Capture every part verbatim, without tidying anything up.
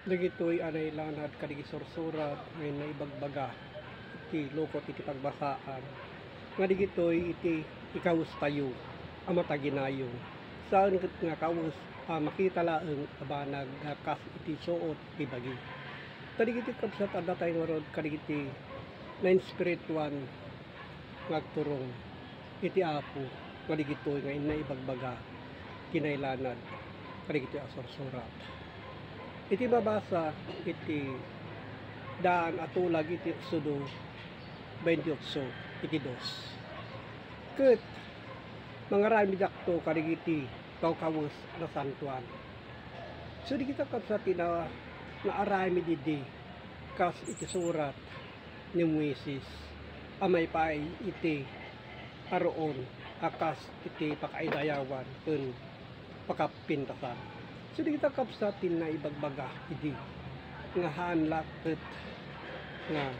Dagitoy a nailanad kadagiti sursurat nga inna ibagbaga iti lukot iti pagbasaan nga dagitoy iti ikawestayo a mataginayon. Saan ket nga kawes a makita laeng a banag nga kas iti suot ti bagi. Ta dagiti kabsat, adda tayo ngarud kadagiti nainspirituan nga agturong iti Apo nga dagitoy nga inna ibagbaga ti nailanad kadagitoy a sursurat. Iti mabasa iti daan a tulag iti Exodo twenty-eight iti dos. Ket mangaramidakto kadagiti kawkawes a nasantoan. So, dagita kabsat ti na-, naaramid idi kas iti surat ni Moises a maipaay iti Aaron a kas iti pakaidayawan ken pakapintasan. So, dagita kabsat ti naibagbaga idi nga haan la ket nga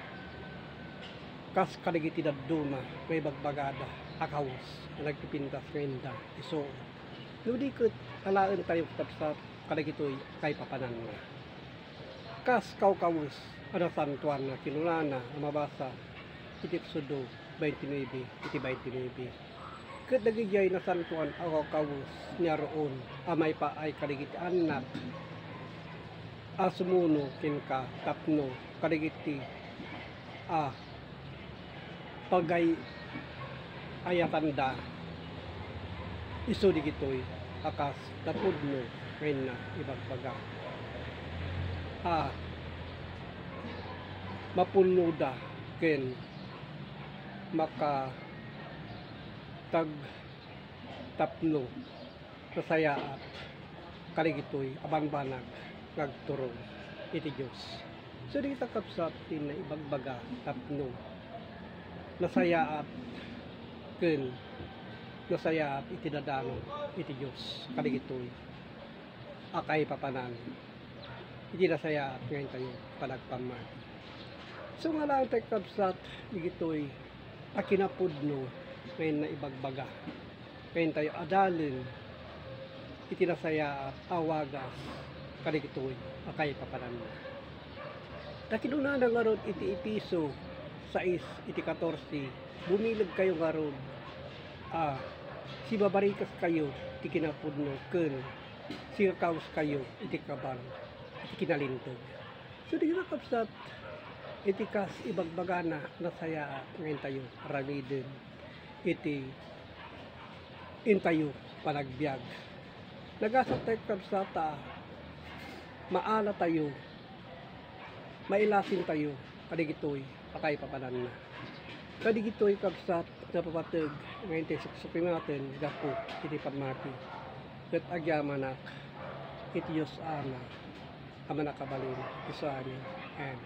kas kadagiti dadduma nga ibagbagada a kawes a nagpipintas nga inda ti suot. No di ket alaentayo kabsat kadagitoy kaipapananna. Kas kawkawes a nasantoan nga kinunana a mabasa iti Exodo twenty-nine iti twenty-nine. Ket dagidiay nasantoan a kawkawes ni Aaron a maipaay kadagiti annak a sumuno kenka tapno kadagiti a pagay-ayatanda isu dagitoy a kas napudno nga inna ibagbaga a mapunnoda ken makatag tapno nasayaat kadagitoy a banbanag nga agturong iti Dios. So, dagita kabsat ti naibagbaga tapno nasayaat ken nasayaat iti dadano iti Dios kadagitoy a kaipapanan iti nasayaat nga intayo panagpammati. So, nga lang tayo kabsat dagitoy a kinapudno nga inna ibagbaga. Kayentayo adalen iti nasayaat a wagas kadagitoy a kaipapananna. Ta kinunana ngarud iti Efeso sais iti katorse, bumilegkayo ngarud a sibabarikaskayo ti kinapudno ken singakawskayo iti kaban iti kinalinteg. So, dagita kabsat, iti kas ibagbagana, nasayaat nga intayo aramiden iti intayo panagbiag. Nagasat tayo kabsat a maalatayo, mailasintayo kadagitoy a kaipapananna. Kadagitoy kabsat, napapateg nga intay suksukinaten gapu iti pammati ket agyamanak iti Dios Ama a Mannakabalin iti suamin. Amen.